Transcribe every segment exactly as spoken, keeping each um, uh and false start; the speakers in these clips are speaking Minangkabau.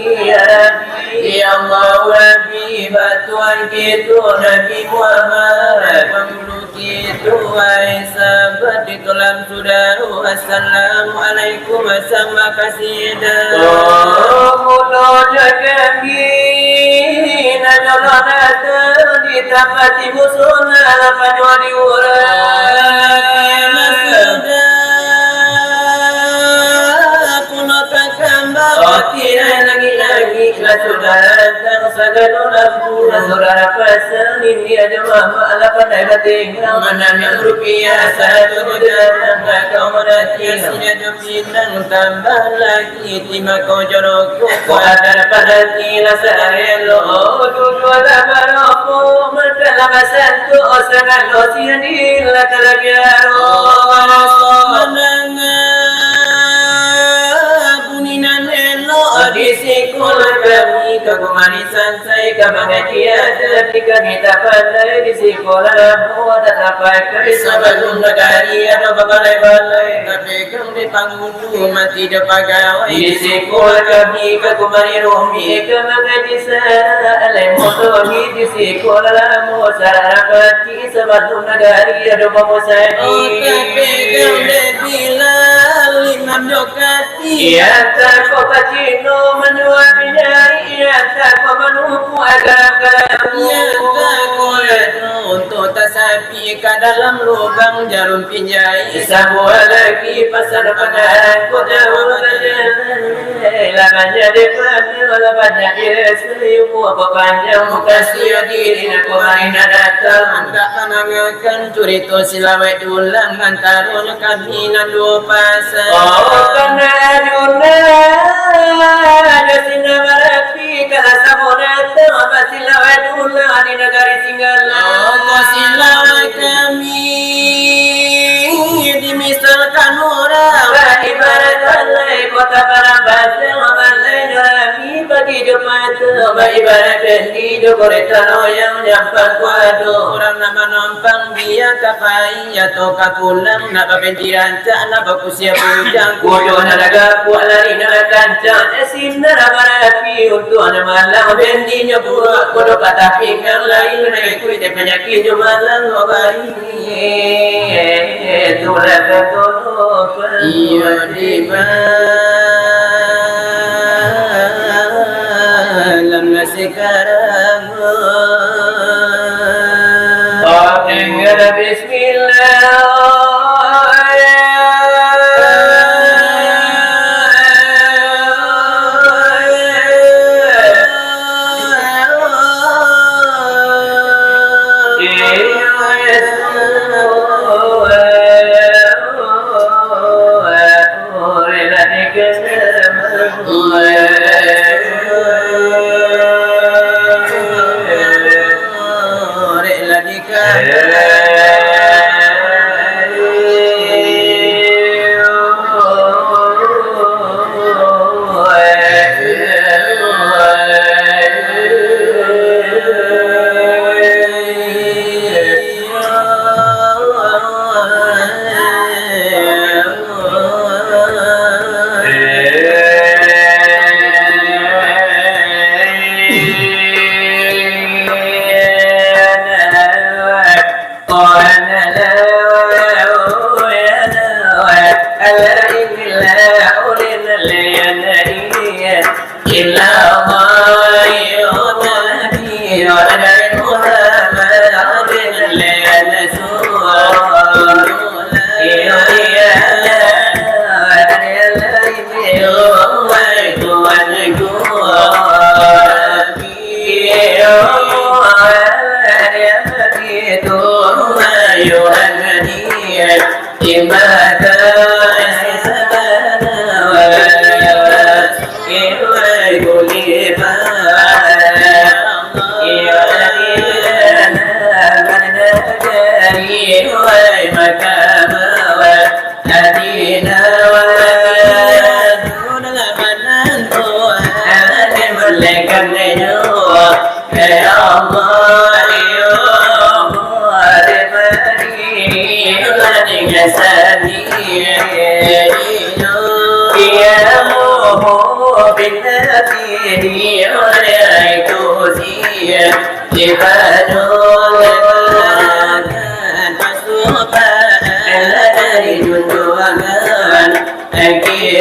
Ya Rabbi, ya Allah, Rabbi, bantuan kito Nabi Muhammad, pangulu kito, wahai sahabat, di kolam sudaro. Assalamualaikum, asam makasih dah. Oh, mulo jo kami, nan dulu datang di tampek tibu sunnah, lapan dua di urang. Maksudnya, kuno takambang. Oh, tirai langik-langik, lah sudah datang sagalo lampu, lah sudah pasang, ini aja mama, lah pandai batingkah, mananam rupiah, satu juta, kau merhatian, sini aja pinang tambah lagi. Iti mako jorok, kok ada dapat lagi rasa elok. Tujuan lah barokok, makan lah basantuk, sangat lo sian di latar biaro. Mandanga bunyi nan elok, di sikolah kami, ka kumari sansai, ka mangaji aja, di kami tak pandai, di sikolah lamo tak sampai, sabalun nagari ado babalai-balai, tapi kami di pangulu. Mati jo pagawai, di sikolah kami ka kumari rumik, ka mangaji sa-, alai motohi, di sikolah lamo sarapati, sabalun nagari ado bamusadi. Oh, tapi kau dek bilang limam jo kati. Iya, tako pacino manuan minyak, iya, tako manuku agak-agak. Iya, tako ado untuak tasapi ka dalam lubang jarum pinjai. Sabuah lagi pasan pangaku jauah bajalan. Lah banyak dipandang, lah banyak diresui, umua bapanjang, mukasuik diri nak kumari nak datang. Handak mandangakan curito silawek dulang antaro kami nan duo pasang. Oh, kana ajunan, ajo sinar barapi, kana samo datang, basilau dulang di nagari Singgala. Oh, basilau kami, dimisalkan urang. Baibarat balai kota Padang Panjang, balai nyo rami pagi jo patang. Baibarat bendi jo koreta loyang nyampang kuado. Urang nan manom pang bia ka pai, atau ka pulang, nak babendi rancak, nak bakusia bujang. Kudo nan lah gapuak, lari nan lah kancang, sinar barapi untuak nan malang. Bendinyo buruak, kudo patah pinggang, lain nan ikuik dek panyakik jo malang, obai. Itulah katolopan. Iyo, di malam sekarang. Oh, dengan bismillah. Tapi di orang itu si ibadah pasukan dari junjungan kita,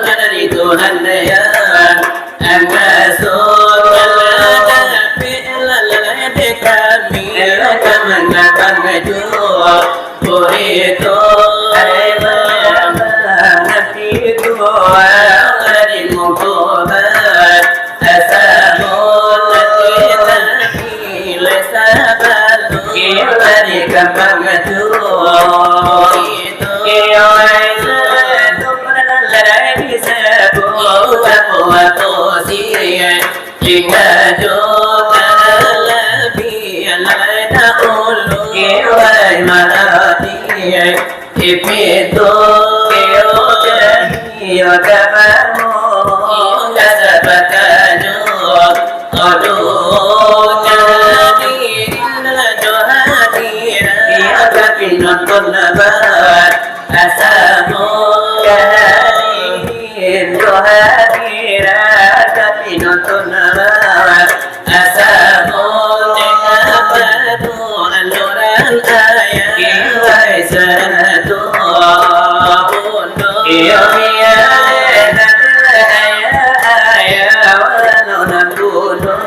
dari Tuhan yang Angasuh, tapi lalai di kami, lalai ka mangabang juo, puri tu, ai mangabang hati tu, ari mungkuban, asa mun kita pilih sabalu, kita di kambang juo. Iyo, ai, tu pernah lalai disabu, apo-apo si, tingga jo talabiah lai dahulu. Iyo, ai, marati, ipitu, iyo, iyo, kabamu, kasabakajo, aduh, jadi, iyo, tapi nonton lebar. Asa mun ka hadirin, jo hadirat, tapi nonton rawat. Asa mun dek apa tu aluran ayah, kiwai saratu bundo. Iyo, iyo, ayah, ayah, wano nan bundo.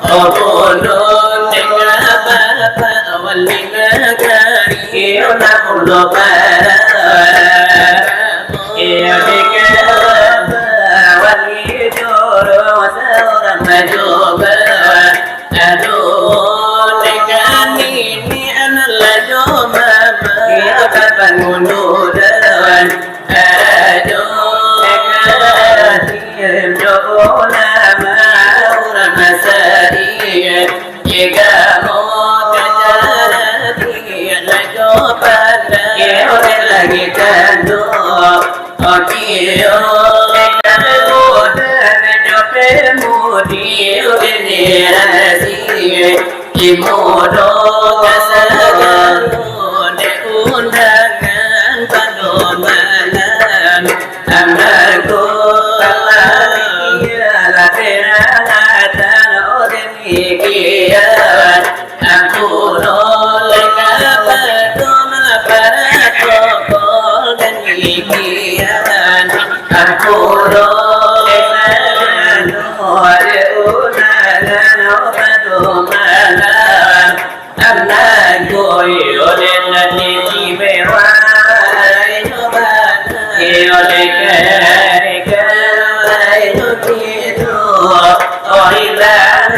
Oh, bundo, dek apa, apa, wali nagari, iyo, nak bundo para. Iyo, dek apa, wali joro, saurang majoba. Aduh, dek kami ni anak lajo mama. Iyo, kapan bundo dah. Ajo, kaciam jo ulama, urang masari, jika mo kacarati, lajo pandai, urang lagi kanduang, odio, kamudan jo pemudi, urang dirasi. Imudo kasadaran dek undangan pado malam. Amangku Allah, iyalah peralatan demikian. Aku noleh kapado malapara tokol demikian. Aku noleh kapado undangan pado malam. Anak goyo dengan niti mewah, ayo bana, ayo dekai, ayo gitu, oh ilah.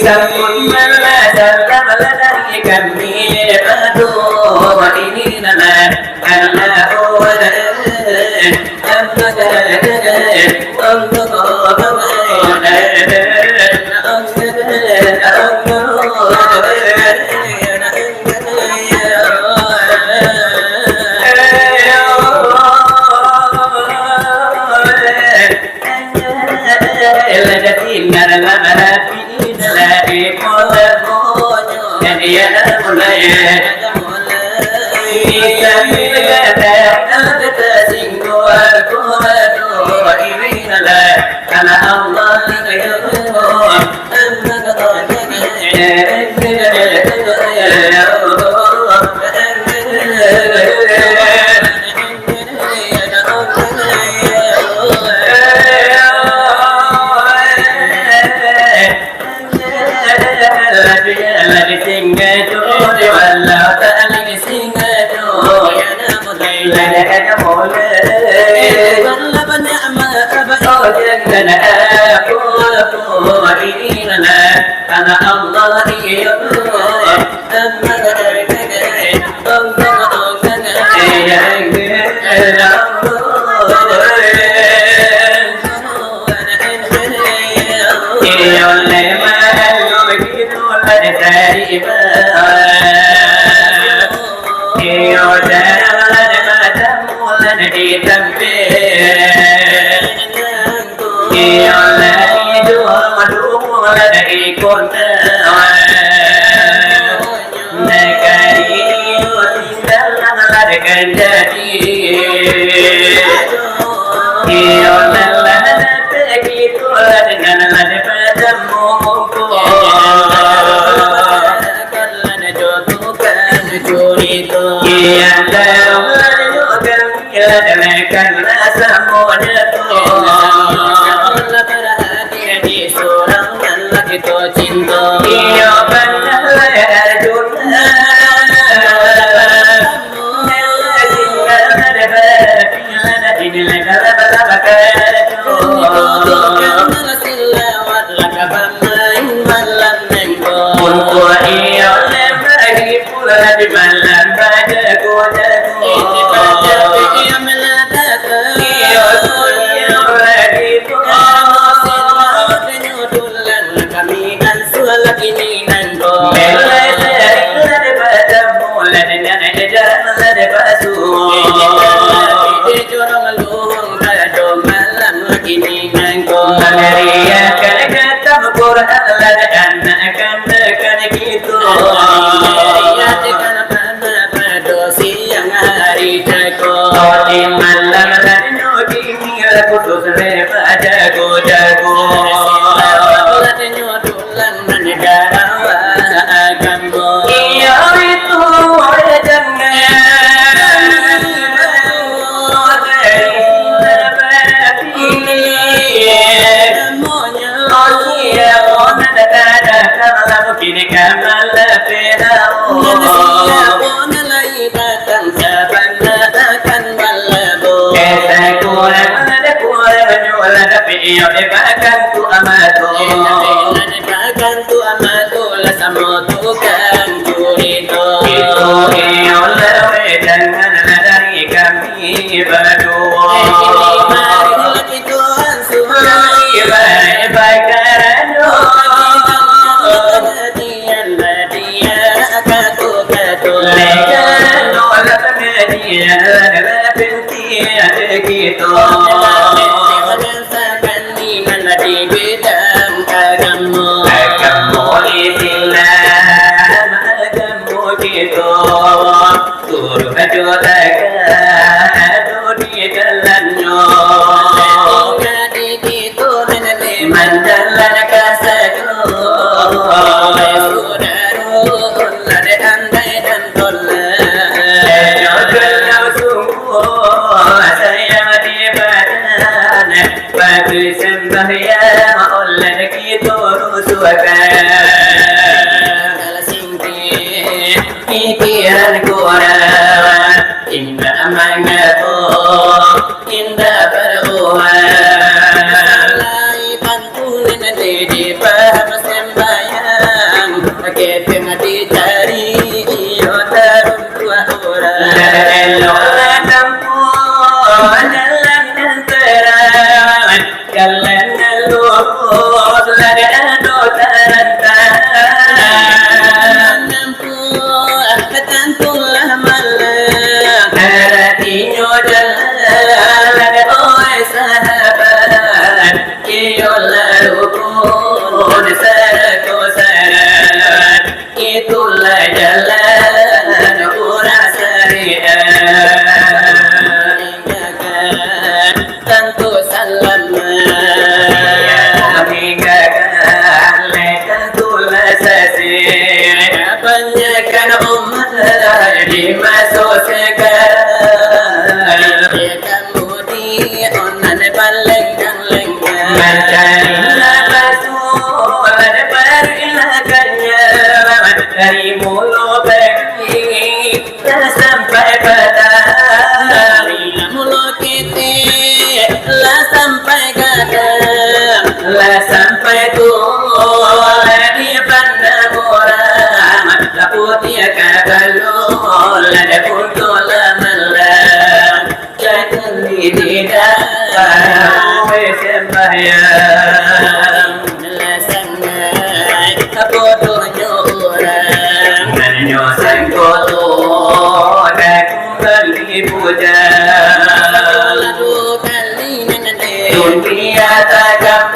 Sampun malah salam lah dari kami. Aduh, ini nama Allah. Pikiran kurang, indak mangapo, indak baruah. Lai pantunan di, di paham sembayang, kepeng dicari iyo taruntuak urang. Eloklah tampuah jalan nan terang, jalan nan lurus, lai ado tarantang. Tantulah malang, aratinyo jalan, oi sahabat, iyolah rukun sarato syarat. Itulah jalan Weh sembahyang, lah sangaik bodohnyo urang. Hanyo sangko tu, dah kumbali bujang. Dunia takkan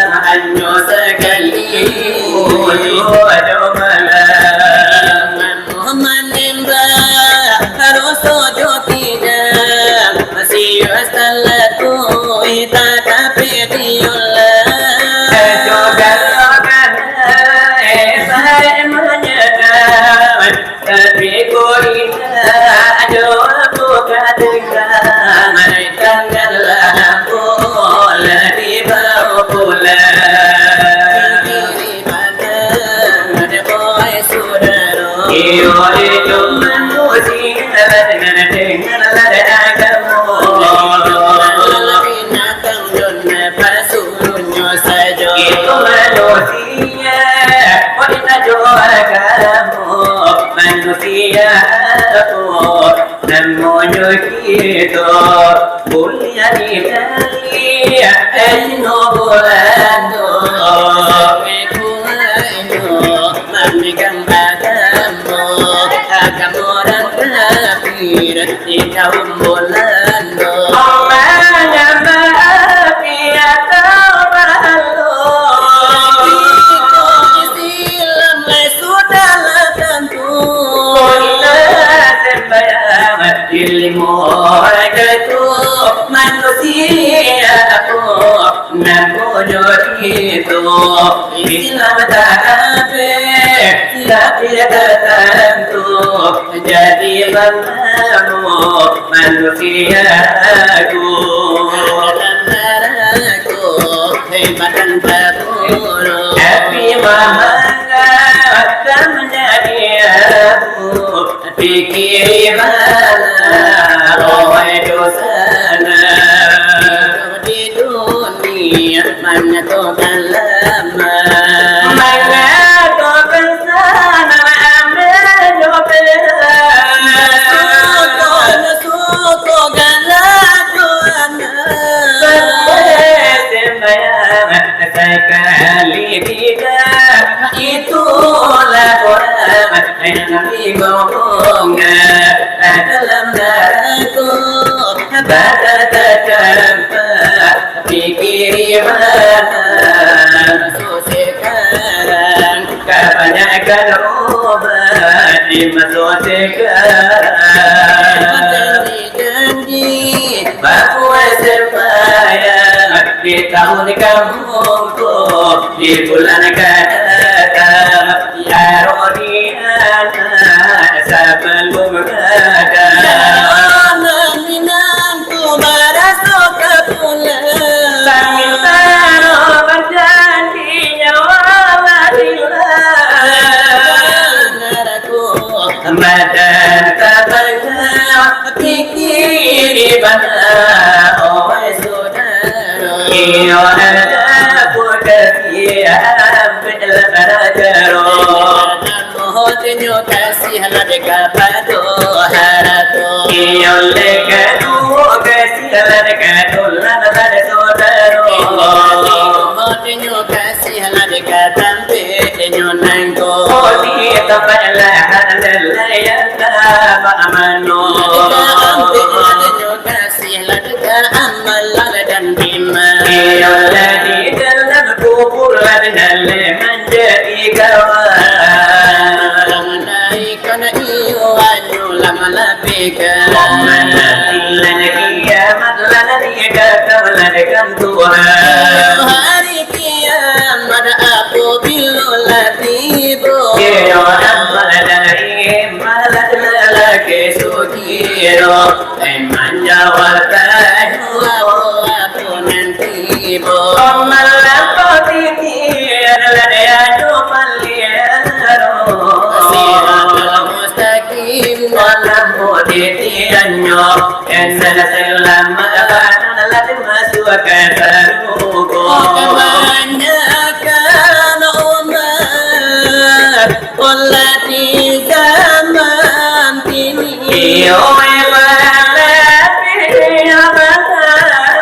hanyo sakali, wujud malam. Manembak raso jo kidang, sias talaku, ita tapi diolah. Jogan-jogan, eh, sae manyadang, tapi ko indak jo apo ka dengka, tangan lampu lah dibao pulang. Iyo, itu manusia dengan, dengan agamo. Binatang jo nafasunya sajo. Itu manusia, kok kita jo agamo. Manusia ko namonyo kito, buliah dicari, eh, no bulan tu. Sampai kuainyo mamegang agamo, agamo urang kafir di kaum Balando. Mangamba api atau balon. Kito Islam lai sudahlah tantu. Koilah sembahyang di limo wakatu, manusia ko namonyo itu. Islam tak habis, tapi tak tantu. Jadi bangamo manusia ko. Tapi mahaga tak manjadi abu. Pikiri bana, oih dosana. Di dunia mangatokan lama. Mangatokan sana, ambil jo pilihan. Suko, suko, galak jo anak. Sampai sembahyang sakali tidak, itulah orang yang digongong dalam narako. Bada terdampak, pikiri bana. Sekarang, kabanyakan umat di maso sekarang. Janji bapuasa sembahyang di tahun kamu ko, di bulan ka datang, ya Roh di anak sabalum gadang. Anak minantu baraso ka pulang. Samantaro bajanji nyawa lah hilang. Badan tabangga, pikiri bana, oih sudaro. Iyo, ada pun kasihan, belah jaro. Moho denyo kasih lah deka pado harato. Iyo, deka duo kasih lah deka tulang pada sodaro. Moho denyo kasih lah deka tampek denyo nangko. Oh, di tampek lah, lah, lah, yang tak apa mano. Deka tampek lah denyo kasih lah deka amal lah dan iman. Iyo lah di dalam kubur lah dengan manjadi kawan. Malaikat iyo anyo lah malapehkan. Mananti lah kiamat lah di datang lah dengan Tuhan. Hari kiamat apabilo lah tibo. Iyo amal dari malah lelaki sukiro. Manjawab tanyo apo nan tibo. Malam ko titi adalah daya tu paliaro. Siratal mustaqim. Malam ko titi anyo, yang salah selamat, adalah dimasukkan sarugo. Kebanyakan umat Pola di zaman kini. Iyo, ibarat iyo, ibarat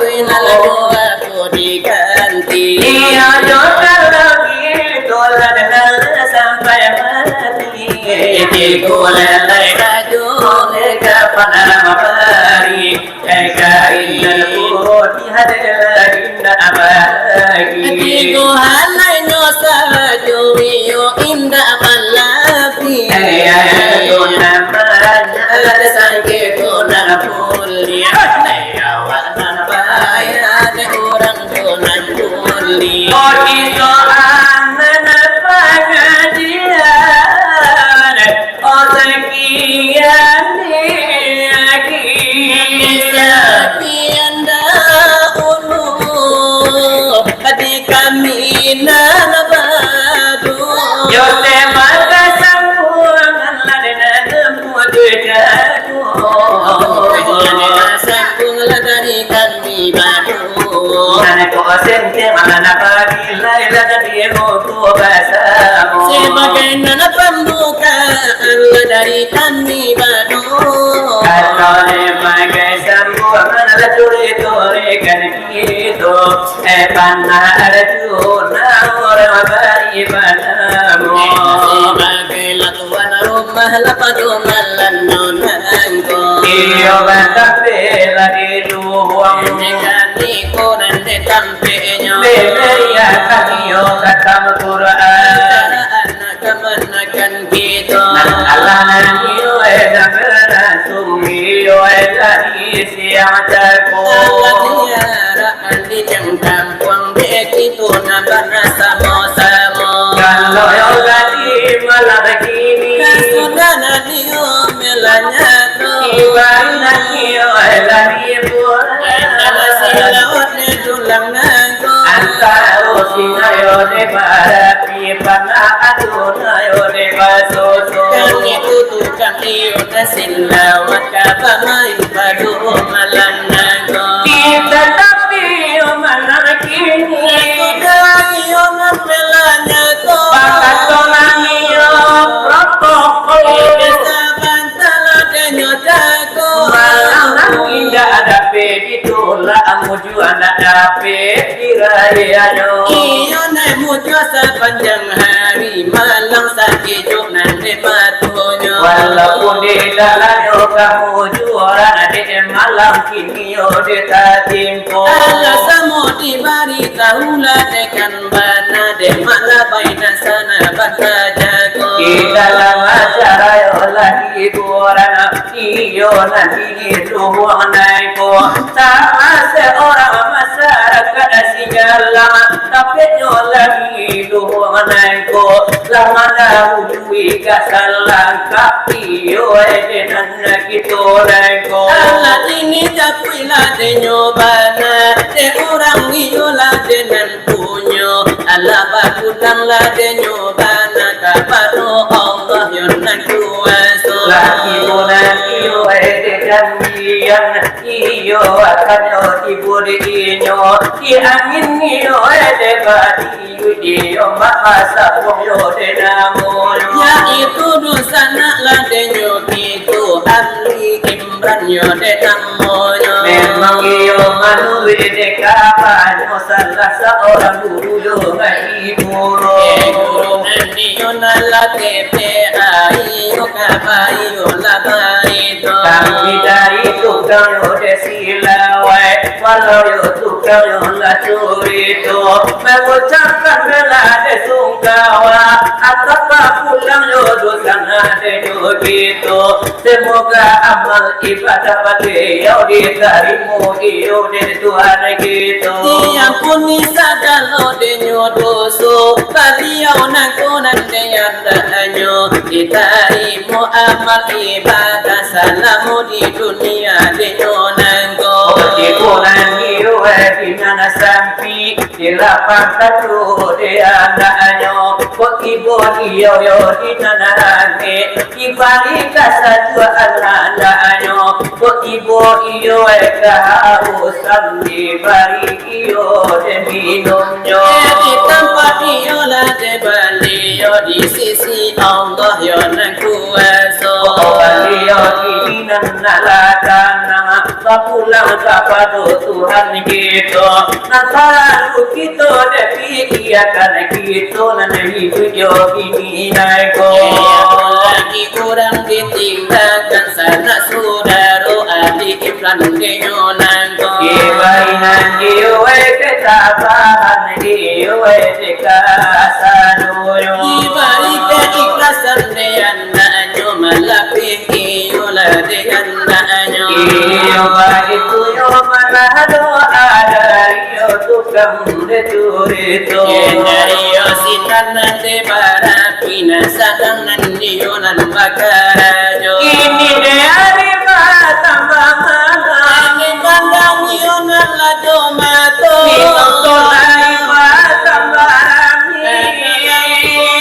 Hal dua tu diganti. Iyo jo kalau gitu lah, dengar sampai mati. Tigo helai baju, kapan mambari. Kain nan putiah helai indak bagi. Tigo halainyo sajo, iyo indak balabi. Iyo tu namonyo lah sangke tu nan buliah. Awak nan bayar dek urang tu nan buli. Oh, iso amanah pangadilan. Oh, sakian lagi. Sakian dahulu di kami nan baru. Yo, terima kasih, Tuhan, lah dengan mudah. Sambunglah dari kami badu. Nan ko senteng, nan padilah, lah jadi ruku basamo. Sebagai nan pambukaan lah dari kami badu. Kalau sebagai sambuangan lah turi-turikan kito. Eh, panah Arjuna urang bari banamo. Sebagai lah tuan rumah lah pado malam nyo nangko. Iyo, batapek lah di lubuang. Dek kami ko nan dek tampeknyo. Beberiakan iyo khatam Quran. Anak kamanakan kito. Nan alah nan iyo, eh, nan berasung iyo, eh, dari siang tako. Alah tiara Andi jang kampuang dek kito nan banasamo-samo. Kalau yo tadi malam kini. Kasudahan iyo melanyato. Ibarat iyo lah dibuek. Antaro silawat dek tulang nangko. Antaro sinayo dek barapi, panah Arjuna yo dek basusun. Kami tu tukang iyo nan silawat ka bamain pado malam nangko. Tatapi yo malam kini. Sudah iyo nan melanyato. Bakato nan iyo protokol. Sabanta lah denyo jago. Malam nan indak dapek ditulak, mujua ndak dapek diraianyo. Iyo nan mujua sapanjang hari, malam sakijuak nan dek matonyo. Walaupun di dalamnyo kamujuaran, dek malam kini yo dek tatimpo. Alah samo dibaritahulah dek kan bana, dek mak lah bainasana banta jago. Di dalam acara yo lah hiburan, iyo nan di lubuang nangko. Salah seorang masyarakat Sigalang, dapeknyo lah di lubuang nangko. Lah mandahului ka salangkah, iyo, eh, dek nan kito nangko. Alah kini japuiklah denyo bana, dek urang iyo lah dek nan punyo. Alah bagutanglah denyo bana kapado Allah yo nan kuaso. Lah tibo nan iyo, eh, dek janjian, iyo, akanyo tibo dek inyo. Di angin iyo, eh, dek badi Iyo, iyo, Mak Masabuang yo dek namonyo. Yaitu dunsanak lah denyo kito, Amri Imran yo dek namonyo. Memang iyo manuruik dek kabanyo, salah saorang guru yo ngai guru. Eh, guru nan iyo nan lah T P A I yo ka baiyo lah baitu. Kami dari tukang yo dek silawai, walau yo tukang yo lah curito. Mangucapkan bela dek sungkawa, atau pulang yo dosa nan denyo kito. Semoga amal ibadah baliau ditarimo iyo dek Tuhan kito. Diampuni sagalo denyo doso, baliau nangko nan dek anaknyo ditarimo amal ibadah salamo di dunia denyo nangko. Tibo nan iyo, eh, di nan sampi, di lapang tantu dek anaknyo. Kok tibo iyo yo di nan angek, dibari kasajuakan anaknyo. Kok tibo iyo, eh, kahausan, dibari iyo dek minumnyo. Eh, di tampek iyo lah dek baliau di sisi Allah yo nan kuaso. Oh, bali Iyo kini nan alah tanang, bapulang kapado Tuhan kito. Nan salalu kito dipikiakan, kito nan hiduik yo kini nangko. Iyo lagi urang ditinggakan, sanak sudaro, adik impian dinyo nangko. Dibari nan iyo wae ketabahan, iyo wae dekasadonyo. Dibari keikhlasan dek anaknyo, malapeh iyo lah dek anaknyo. Iyo baitu yo malah doa dari yo tukang dek curito. Dari yo sinan nan dek bara Pina sadang nan iyo nan bakarajo. Kini dek ari batambah malam. Kini kandang iyo nan lajo mato. Kini tolai batambah rami.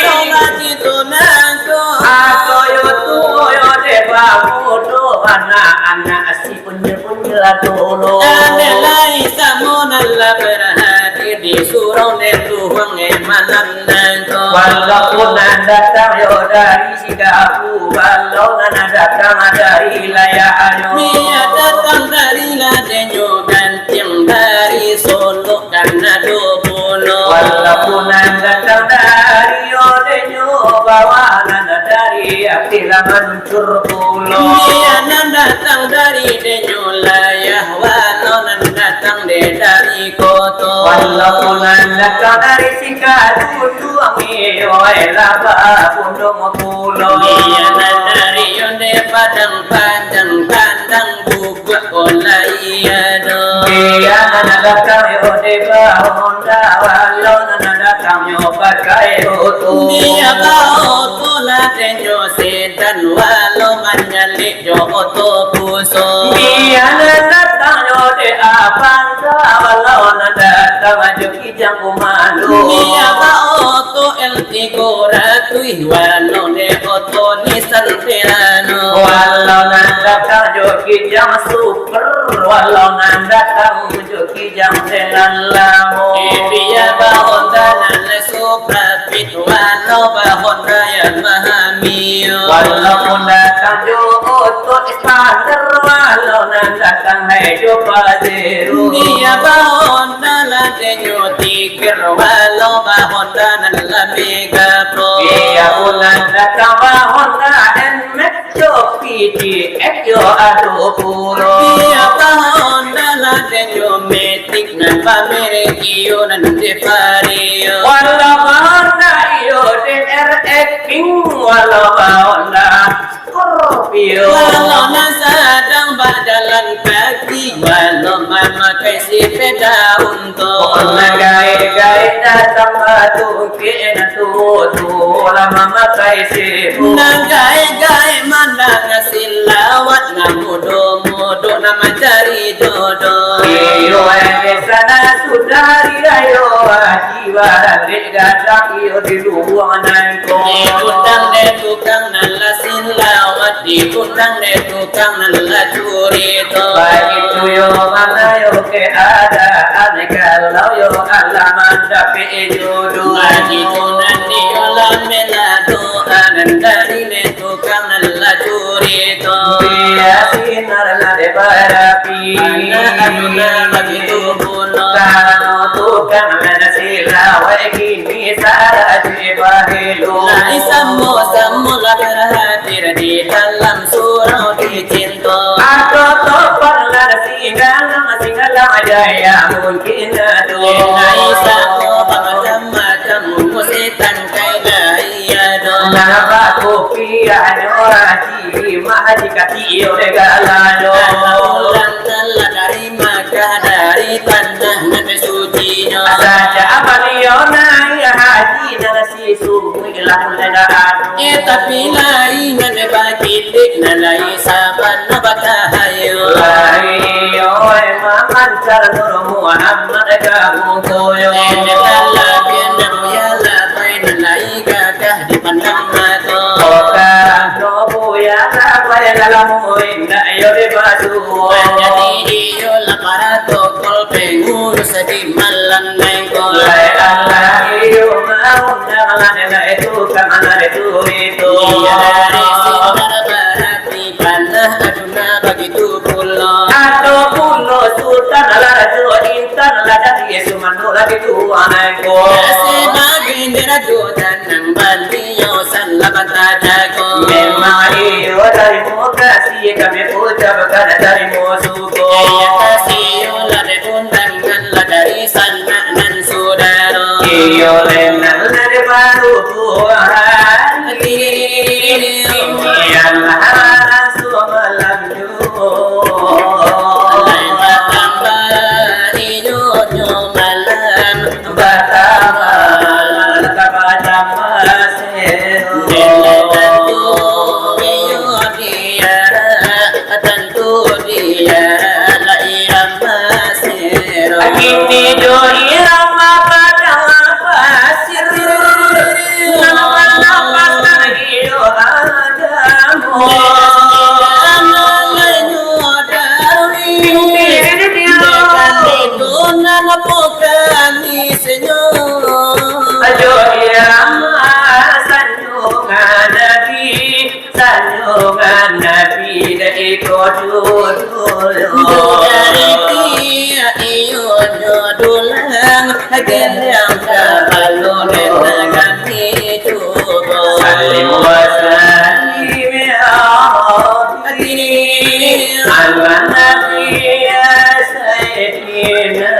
Urang lagi tu nangko. Ato yo tuo yo dek bamudo, anak-anak si Punyo-punyo lah dulu. Ado lai samo nan lah barhati di surau dek tuang e malam nangko. Walaupun nan datang yo dari Sikapu, walau nan datang dari Layanyo. Bia datang dari Layanyo, Gantiang dari Solok, kan ado pulo. Walaupun nan datang dari Odenyo, bawa nan dari Api Laman Curpulo. Bia nan datang dari denyo layah, walau nan datang de dari koto. Walaupun nan datang dari Singkaru, tuang iyo elaba gunung pulo. Bia nan dari Yonde Padang Panjang, kandang bubuak ko lai ado. Bia nan datang yo de bahonda, walau nan datang yo pakai oto. Bia baoto lah denyo sedan, walau manyalek jo oto puso. Bia nan datang yo de Avanza, walau nan datang jo Kijang Komando. Bia baoto L tigo ratuih, walau de oto Nissan Terrano. Walau nan datang jo Kijang Super, walau nan datang jo Kijang dengan lamo. Eh, bia bahonda nan Supra Fit, walau bahonda Yamaha Mio. Walaupun datang jo oto Xpander, walau nan datang hai jo Pajero. Bia bahonda lah denyo Tiger, walau bahonda nan lah Mega Pro. Bia pun nan datang bahonda Nmax jo P T X yo ado pulo. Bia bahonda lah denyo Matic nan pamerek iyo nan de Vario. Walau bahonda iyo de R X King, walau bahonda Scorpio. Walau nan sadang bajalan kaki, walau mamakai sepeda unto. Nan gaek-gaek datang batungkek, nan tuo-tuo lah mamakai sebu. Nan gaek-gaek mandanga silawat, nan mudo-mudo nan mancari jodoh. Iyo, eh, di sana sudah hari rayo haji, baralek gadang iyo di lubuang nangko. Di gudang de tukang nan lah silawat, di gudang de tukang nan lah curito. Baitu yo mano yo keadaan, kalau yo alah mandapek jodoh. Baitu nan iyo lah mela doa, nan dari de tukang nan lah curito. Bia sinar lah de barapi. Anak anu nan bagitu puno. Karano tukang nan silawat kini sarajo bahelo. Lai samo-samo lah berhadir di dalam surau dicinto. Atau topan lah singgalang, singgalang jaya mungkin tu. Lai samo bamacam-macam, musti tangkai lai ado. Nah, bakopiahnyo haji, mah haji kaki iyo de galado. Anak ulang nan lah dari Makkah, dari tanah nan sucinyo. Saja baliau naiak haji, nan sisuik lah mulai ado. Eh, tapi lai nan bakitik, nan lai saban nan batahayo. Lai, oi, mamancar Nur Muhammad ka mukonyo. Eh, nan lah bian nan muya lah bai, nan lai gagah dipandang mato. Kota no buya lah bai, dalam indak iyo dibasuo. Manjadi iyo lah protokol pengurus di malam nengko. Lai alah iyo maundang lah, lai tukang lah itu itu. Iyo dari sinar barat. Di Bagitu pulo. Ado pulo Sutan Rajo Intan lah dari Sumando lah gitu anakku. Sebagai rajo tanang baliau sanlah batajago. Memang iyo dari mukasih kami ucapkan dari musuh. Iyo kasih lah dari undangan lah dari sanak nan sudaro. Iyo lenang dari baru buah hati. Yang harang semalam juo. Lai batambah iyo nyo malam. Batambah, batambah masih. Dek tantu iyo dia, tantu dia lai masih. Kini jo irama padang pasir, nan manapaskan iyo agamo. Ajo irama sanjungan Nabi. Sanjungan Nabi dek iko dulu. Dari tiak iyo nyo dulang, gendang ka alun nan kami cubo. Salim wa salim ya Rabbi ala Nabi ya Sayyidina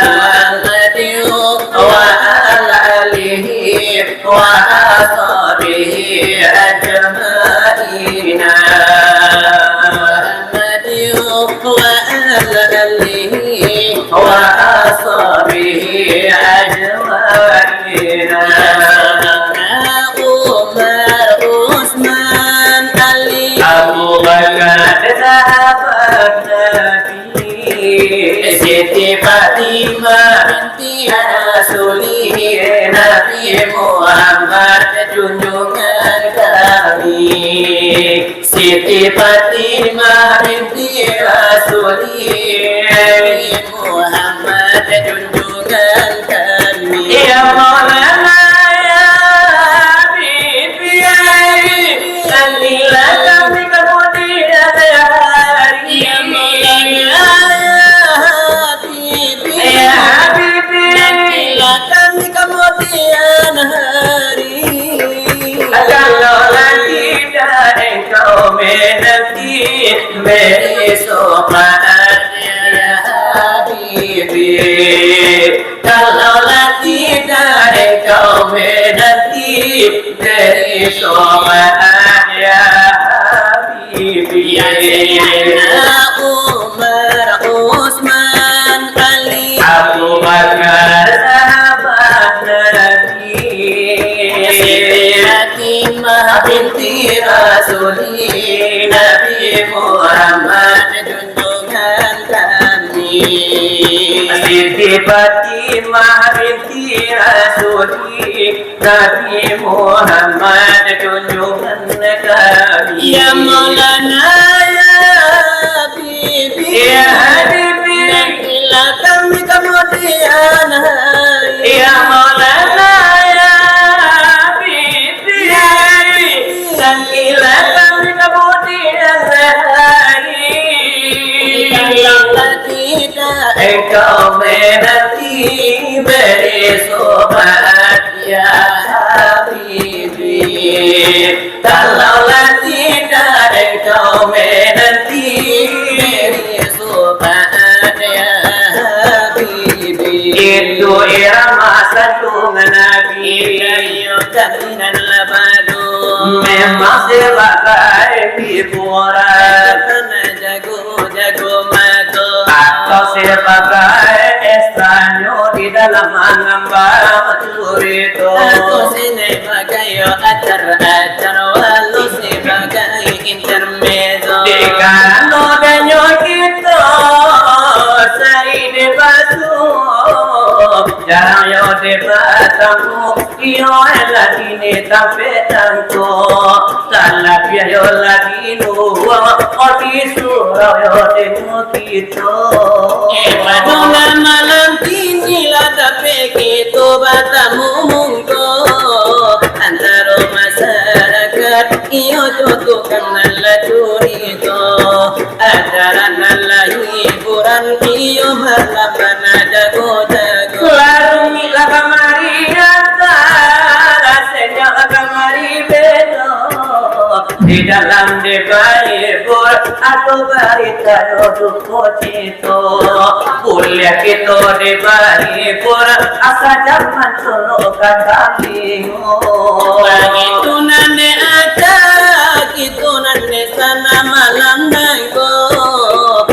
Muhammad wa ala alihi wa ashabihi ajma'ina. Muhammadin wa ala alihi wa ashabihi ajma'ina. Umar, Usman, Ali, Abu Bakar, sahabat Nabi. Siti Fatimah binti Rasulih, Nabi Muhammad junjungan kami. Siti Fatimah binti Rasulih, Nabi Muhammad junjungan kami. Ya Maulana, ya Habibi, nantilah kami kemudian hari. Ya Maulana, ya Habibi, ya Habibi, nantilah kami kemudian hari. Kalaulah tidak engkau menanti, beri syafaat ya Habibi. Kalaulah tidak engkau menanti, beri syafaat ya Habibi. Ya Sayyidina Umar, Usman, Ali, Abu Bakar, sahabat Nabi. Siti Fatimah binti Rasulih, Nabi Muhammad junjungan kami. Siti Fatimah binti Rasulih, Nabi Muhammad junjungan kami. Ya Maulana, ya Habibi, ya Habibi, nantilah kami kemudian hari. Ya Maulana, ya Habibi, ya Habibi, nantilah kami kemudian hari. Kalaulah tidak engkau menanti, beri syafaat ya Habibi. Kalaulah tidak engkau menanti, beri syafaat ya Habibi. Itu irama sanjungan Nabi. Iyo kami nan lah badu. Memang sebagai hiburan. Jago-jago mato. Atau sebagai estranyo di dalam mangambang curito. Atau sebagai acar-acar, walau sebagai intermezzo. Di karano danyo kito sai dibasuo, jarang yo dibatamu. Iyo lagi ni tampek tangko, talabiah yo lagi nuwo, oti surau yo tengok kito. Eh, padolah malam kini lah tampek kito batamu mungko, antaro masarakat iyo jo tukang nan lah curito. Malam bana jago-jago. Larumiklah kamari nyata, senyaklah kamari beno. Di dalam dibahibur, atau barita yo duko cito. Buliah kito dibahibur, asa jaman dulu ka talingo. Bagitu nan di acara, gitu nan di sana malam nangko.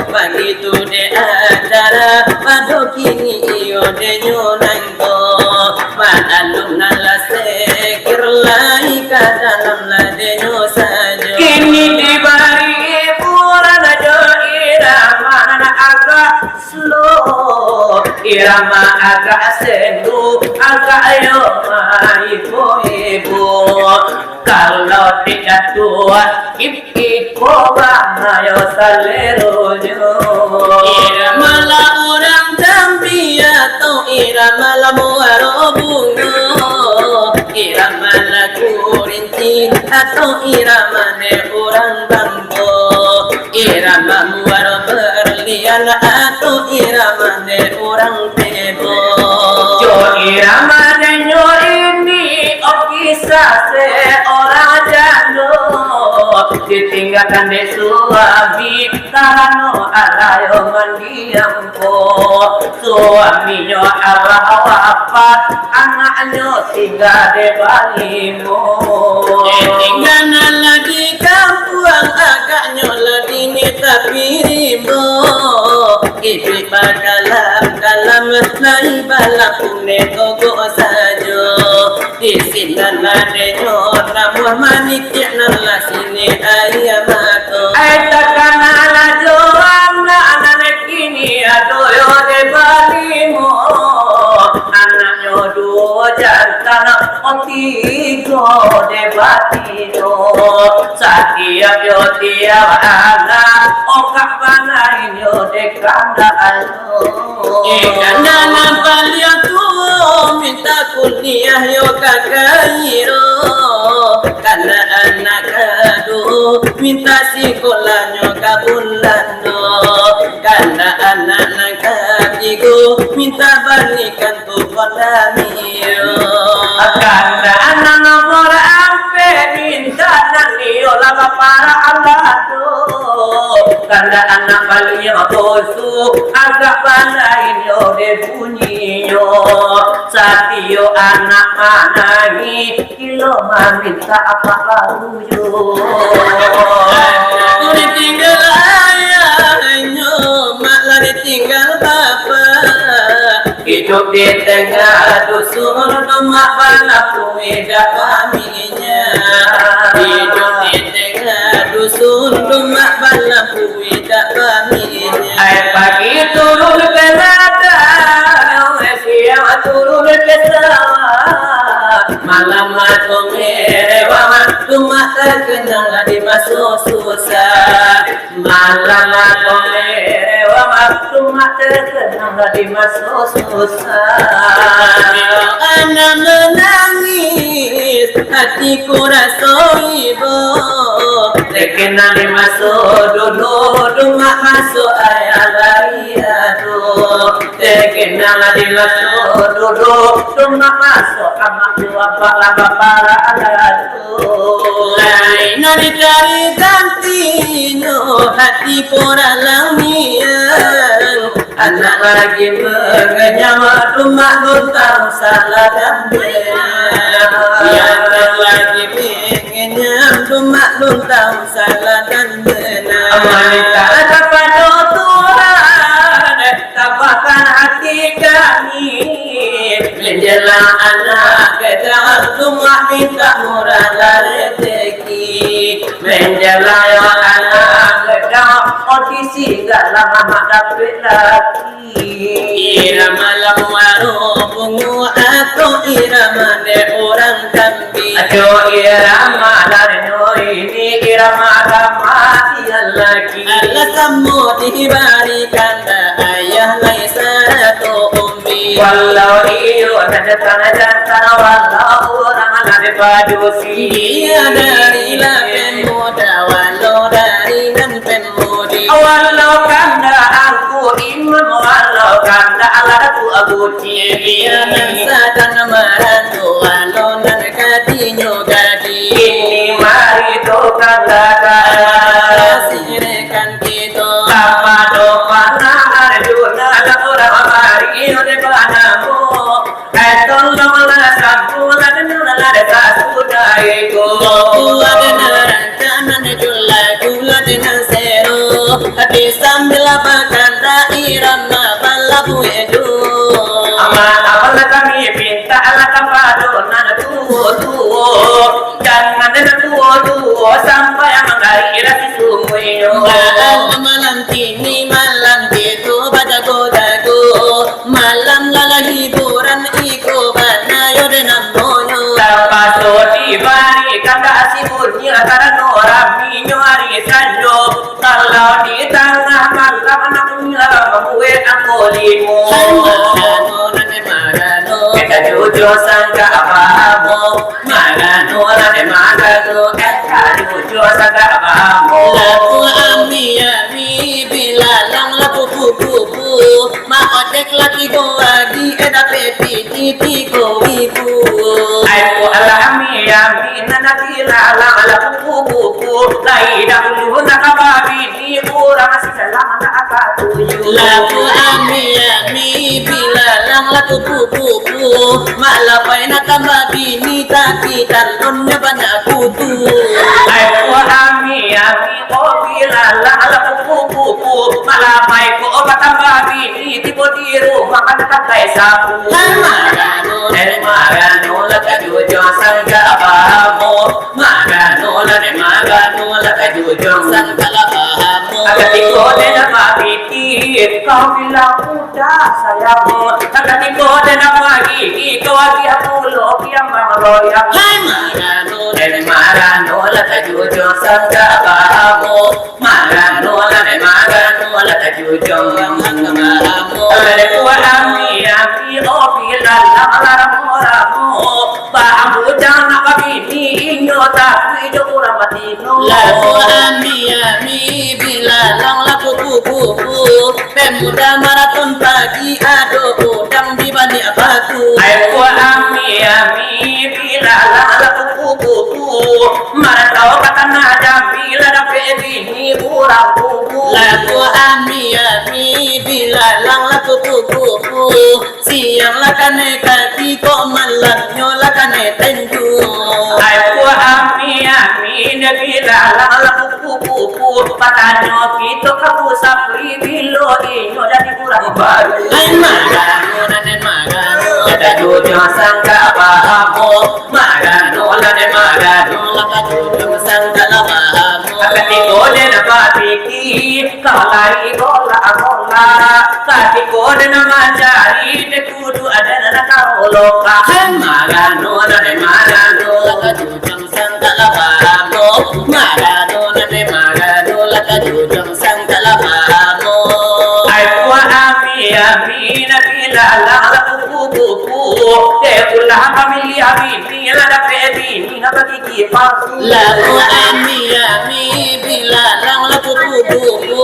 Bagitu di acara, pado kini iyo denyo nangko. Maklum nan lah sekir lai ka dalam lah denyo sajo. Kini dibari hiburan jo irama nan agak slow, irama agak sendu, agak yo maibo-ibo. Kalau tidak tuan, iko bana yo saleronyo. Irama lah urang Jambi atau irama lah muaro bungo, irama lah Kurinci atau irama dek urang Bang. Irama muaro berlian atau irama dek urang tebo. Jo irama denyo ini, oh kisah seorang jando. Ditinggakan dek suami, karano alah yo mandiang ko. Suaminyo alah wafat, anaknyo tingga dek balimo. Tingga nan lah di kampuang, agaknyo lah di ni tapi rimbo. Iduik bakalam-kalam, lai balaku ne togok sajo. Di sinan lah denyo namuah manikiak nan lah sini aia mato. Ai takana lah jo anak nan kini ado yo dek balimo. Anaknyo duo jantan, tigo dek batino. Satiap yo tiap anak, ongkak bana inyo dek kandak. Eh, kandak nan paliang tuo minta kuliah yo ka Kairo. Kandak anak kaduo minta sikolahnyo ka Bulando. Kandak anak nan katigo minta balikan tu Honda Mio. Kandak anak nomor ampek minta nan iyo lah baparak Allah tu. Kandak anak baliau tu agak pandai nyo dek bunyinyo. Satio anak manangih, kilo mamintak apak baru yo. Anak tu ditinggal ayahnyo, mak lah ditinggal bapak. Hidup di tengah dusun, tu mak balaku idak bami. Iduik di tangah dusun, dumak balampu idak baminya. Ai pagi turun ka ladang, siang turun ka sawah, malam mato merewang, dumak takenang di maso susah. Malam atau lewat waktu mata tenang di maso susah. Anak menangis, hatiku raso ibo. Terkenal di maso dulu, dumak maso ayah lahia tu. Terkenal di maso dulu, dumak maso amak tu, apak lah baparak tu. Lain nan dicari gantinyo, hati poralang nian. Anak lagi mengenyam, dumak luntang salah dan benar. Anak lagi mengenyam, dumak luntang salah dan benar. Amalika ada pado Tuhan, tabahkan hati kami. Menjelang anak gadang, dumak minta murah lah rezeki. Menjelang anak gadang, kondisi dalam amat dapik lagi. Irama lah muaro bungo atau irama dek urang kambing? Ajo irama lah nyo ini irama kematian lagi. Alah samo dibarikan ayah lai sarato umi. Walau iyo nan jantan-jantan, walau urang nan dipadusi. Iyo dari lah pen muda, walau dari nan pen mudi. Walau kandak angku imam, walau Cirian nan sadang marano, alo nan gadinyo gadih. Kini mari tu katakan. Sirikan kito. Kapado panah Arjuna, urang mari ode panahmu. Eton dong lah sampulan, dong lah sasudah itu. Kuat nan rancana, jula-jula nan sero. Hati sambil bakandak irama balabuik tu. Aman, aman lah kami pinta lah kapado nan tuo-tuo. Jangan nan tuo-tuo sampai mangari lah sisungguihnyo. Malam, malam kini, malam kito bajago-jago. Malam lah hiburan iko bana yo deh namonyo. Tapaso dibarikan dasi bunyi karano raminyo ari sanjo. Kalau di tangah malam anak bunyi lah mambuek angko limo. Hai marano, nane marano. Kita jujur sangka pahamo. Marano, nane marano. Kita jujur sangka pahamo. Laku ami-ami bilalang laku kuku. Maojek lah tigo ari, eh, dapek pitih tigo ribu. Ai, ko alah ami-ami, nan ati lalang lah kuku-kuku. Lai dahulu nak ka babini, urang masih dalam nak ka tuju. Laku ami-ami, bilalang lah kuku-kuku. Mak labai nak tambah bini, tapi talonnyo banyak kutu. Ai, ko ami-ami, Kopi lalang lah kuku-kuku, malamai ko batambah bini, tibo di rumah kan takai sapu. Hai marano, nane marano, lah tajujung sangka pahamo. Marano, lah nane marano, lah tajujung sangka lah pahamo. Katiko den dapek pitih, kau bilang udah sayang. Katiko den dapek gigi, kau agiah pulo kiam bang royang. Hai marano, nane marano, lah tajujung sangka pahamo. Marano, lah nane marano, lah tajujung sangka pahamo. Lah dek kuat ami-ami, oh, bilalang lah ramo-ramo. Paham bujang nak babini, inyo tapi jo urang batino. Laku ami-ami, bilalang lah kuku-kuku. Pemuda maraton pagi, ado udang di baliak batu. Ai ko ami-ami, bilalang lah kuku-kuku. Marantau ka tanah Jambi, lah dapek bini urang kuku. Laku ami-ami, bilalang lah kuku-kuku. Siang lah kanai kaki, kok malamnyo lah kanai tenju. Ai ko ami-ami, bilalang lah kuku-kuku. Batanyo kito ka Pusapri, bilo inyo jadi urang baru. Ai marano, nane marano, lah tajujung sangka pahamo. Marano, lah nane marano, lah tajujung sangka lah pahamo. Katiko den bapikir, kau lai gola-gola. Katiko den mancari, den kudu ado nan kau loka. Hai marano, lah nane marano, lah tajujung sangka lah pahamo. Marano, nane marano, lah tajujung sangka lah pahamo. Ai ko ami-ami, bilalang lah kuku-kuku. Dek ulah pamiliah bini, lah dapek bini nan bagigi palsu. Laku ami-ami, bilalang lah kuku-kuku.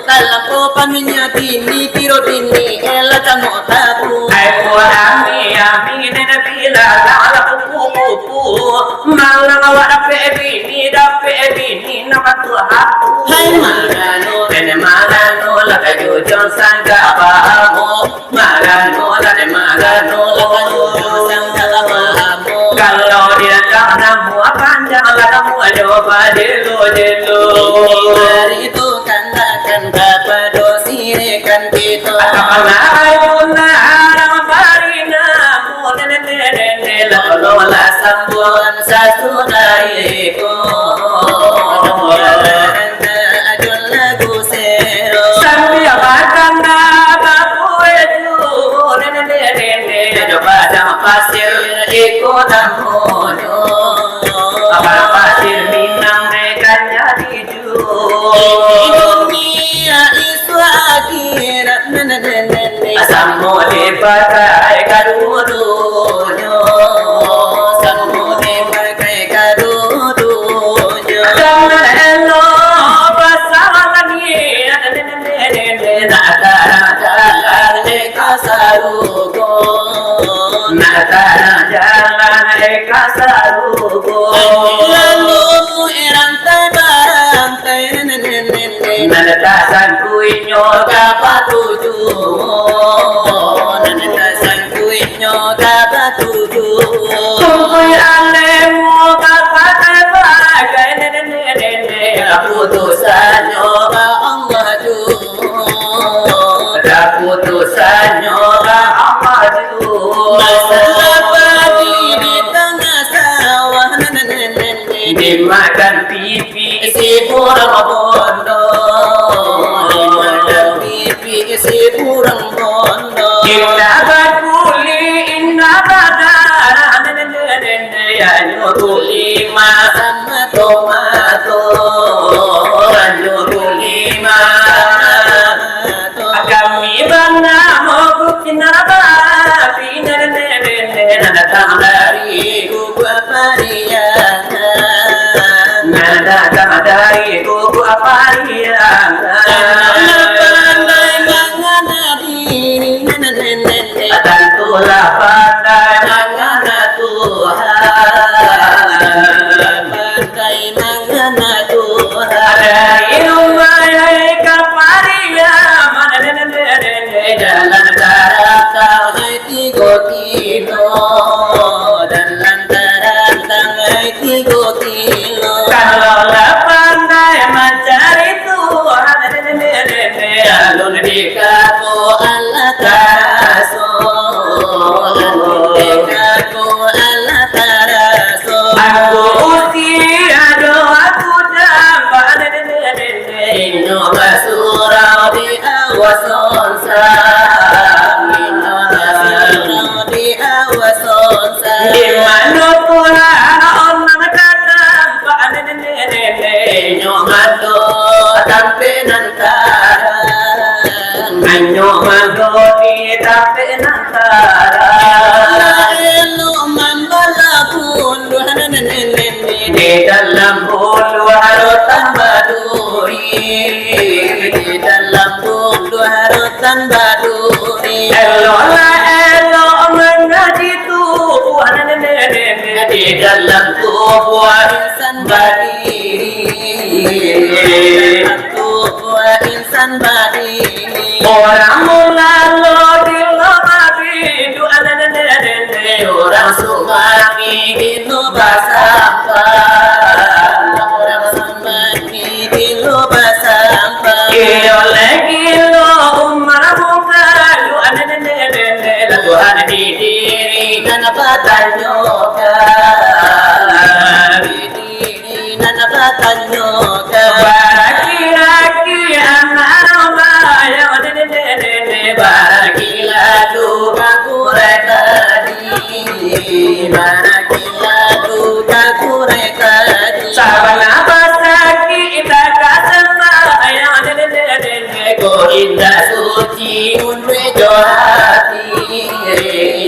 Talampau paminiah bini, piro bini, eh, lah camok tabu. Ai ko ami-ami, nane bilalang lah kuku-kuku. Malang awak dapek bini, dapek bini nan bantuak aku. Hai marano, nane marano, lah tajujung sangka pahamo. Marano, lah nane marano, lah tajujung sangka lah pahamo. Kalau diandang namuah panjang, lah namuah jo bajelo-jelo. Hari tu kan akan kapado sirikan kito. Akan ayo narang bari namuah nene-nene, lah kalau lah sambuan sasudah iko. Ajo lagu sero. Sambil batanda babuai tu, nene-nene, jo padang pasir iko namonyo. Padang pasir Minang, eh, kan jadi dunia isuak akhirat, nene-nene. Samo dipakai kaduo-duonyo, samo dipakai kaduo-duonyo. Jangan elo pasangan ni, nene-nene, nak tarang-tarang dek ka sarugo. Tasangkuiknyo ka patuju, nan tasangkuiknyo ka patuju. Tungkui alemu ka pakai-pakai, putusannyo ka Allah juo, putusannyo ka Allah juo. Masalah padi di tangah sawah, dimakan pi- pi si burung bondo, dimakan pipi si burung bondo. Indak bakuli, indak badarah, anyo gulima samato-mato, anyo gulima. Kami banamo Gusti Narabapi, nan datang dari Gugua Pariangan, nan datang dari Gugua Pariangan. Tantulah pandai mangana diri, tantulah pandai mangana Tuhan, pandai mangana Tuhan. Dari rumah ka Pariangan, jalan tarantang tigo kilo, jalan tarantang tigo kilo. Kalau lah pandai mancari Tuhan, alun dikako alah taraso, alun dikako alah taraso. Aku usia doa ku dapat, inyo basurau di Awasonsa, inyo basurau di Awasonsa. Di mano pulo nan ka tampak, inyo mando tampek nan tarang, inyo mando di tampek nan tarang. Elok mambalah buluah, di dalam buluah rotan baduri, di dalam buluah rotan baduri. Eloklah elok mangaji tubuah, di dalam tubuah insan badiri, di dalam tubuah insan badiri. Urang Mulalo bilo babiduak, urang Sumangi bilo basampah, urang Sumangi bilo basampah. Iyo lai gilo Umar Bukalu, Tuhan di diri nan batanyokan. Nan batanyokan. Baraki-raki anak rumah yang baraki lalu bakurai tadi. Baraki lalu bakurai tadi. Sabana basakik tak kasama yang ko indak suci munduik jo hati.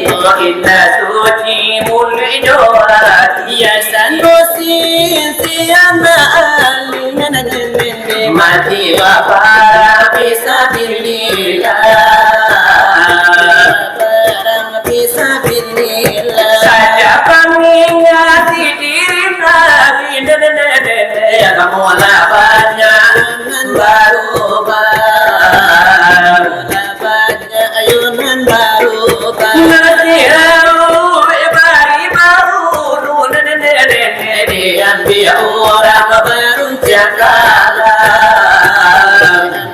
Ko indak suci munduik jo hati. Yasan dosin siapa alingan mati baparang fisabilillah. Baparang fisabilillah. Saja pangingati diri Nabi, kamu lah banyak nan barubah. Banyak ayunan baru. Nasi lauk bari baru, diambiak urang barunciang kalah.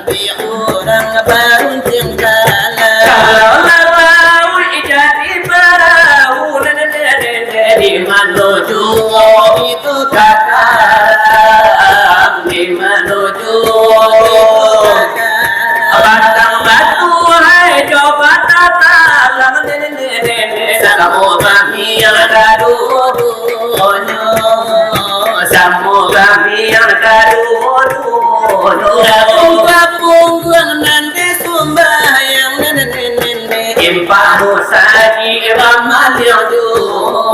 Diambiak urang barunciang kalah. Kalau lauk jadi perahu, di mano juo itu takarang, di mano juo itu takarang. Batang batu hai jo batang talang, samo kami yang kaduo-duonyo, samo kami yang kaduo-duonyo. Kapung-kapung guang nan disumbayang, impak musajik bamaliang juo,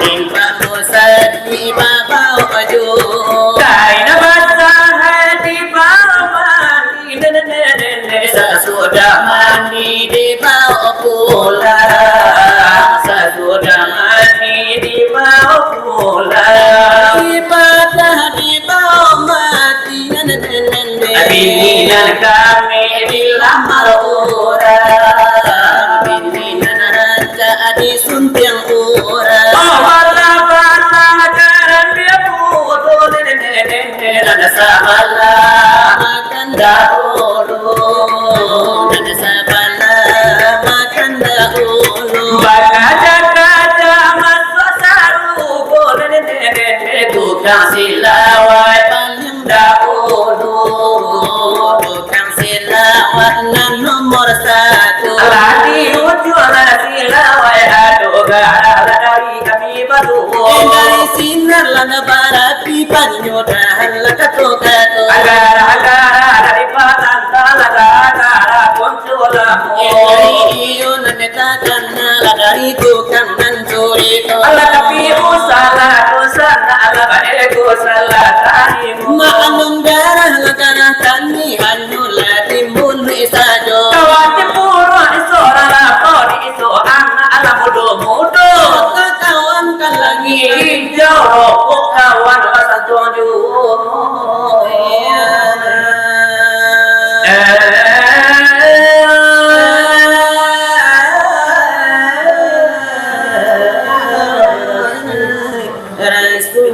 impak musajik babaok juo. Kain basah dibaok mandi, sasudah mandi dibaok pulang, sasudah mandi dibaok pulang. Ibadah dibaok mati, Bini nan kami dilamar urang, bini nan rancak disuntiang urang. Oh, bana-bana karambia putu, nan sabalah makan dahulu, nan sabalah makan dahulu. Bakaca-kaca masuak sarugo, tukang silawai paling dahulu, tukang silawai nan nomor satu. Lah di ujuang silawai ado garah dari kami baduo. Eh, dari sinar lah nan barapi, panyudahan lah kato-kato. Garah-garah dari patantang, garah-garah konco lamo. Eh, dari iyo nan takana lah dari tukang nan curito. Alah tapi usalah dosa, nak alah bae dosa lah tarimo. Maklum garah lah garah kami, hanyolah timbun sajo. Kawan timburuak di sorang lapau, di iso anak alah mudo-mudo. Katawankan langik injau, rokok kawan basantuang juo. Rasul.